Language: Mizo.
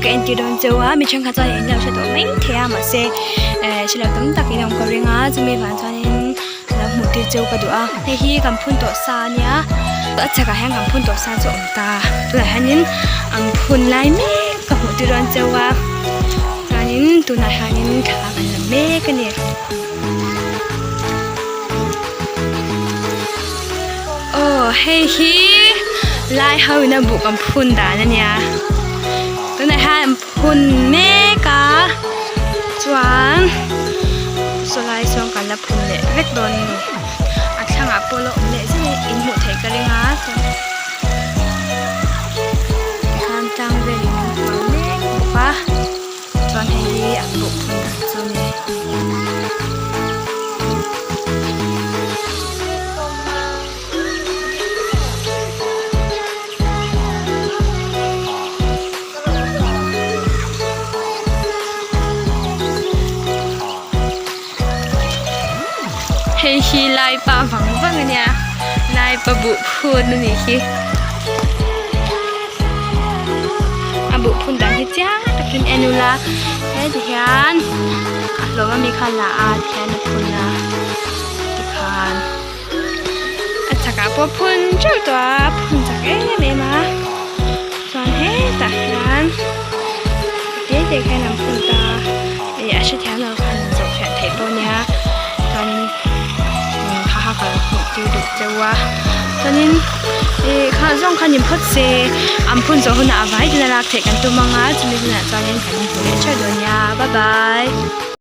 ka entir dawn cheu a mi thenkhat chuan in lo hre tawh mai thei a mahse eh hre lo tam tak in awm ka ring a chumi vang chuanin lo hmuh tir cheu ka duh a hei hi kan phun tawh sa ania a chhakah hian kan phun tawh sa chu a awm ta tunah hianin an phun lai mek ka hmuh tir dawn cheu a chuanin tunah hianin thla kan la mek a ni. Aw hei hi lai ho in a buh kan phun dan a nia tunah hian an phun mek a chuan saw lai sawn kan la phun leh vek dawn a ni a thlangah pawh la awm leh zeuh in hmuh theih ka ring a chuan tikhan tlang velin an hual mek bawk a. Chuan hei hi an buh phun dan chu a ni. Hei hi lai pa vang vang a nia lai pa buh phun a nih hi a buh phun dan hi chiang takin en ula heti hian a hlawm ami kha la a tihian a phun a tikhan a chakah pawh phun teuh tawh a a phun chak em em a chuan hetah hian te te khian an phun ta ih a hrethiam lo khan an zawh fiah theih pawh a nia chuanin kha kha ka lo hmuh tir duh cheu a chuanin ih kha zawng kha ni phawt se an phun zawh hunah a vai ten a lak theih kan tum ang a chumi hunah chuanin kan inhmu leh theuh dawn nia bye bye.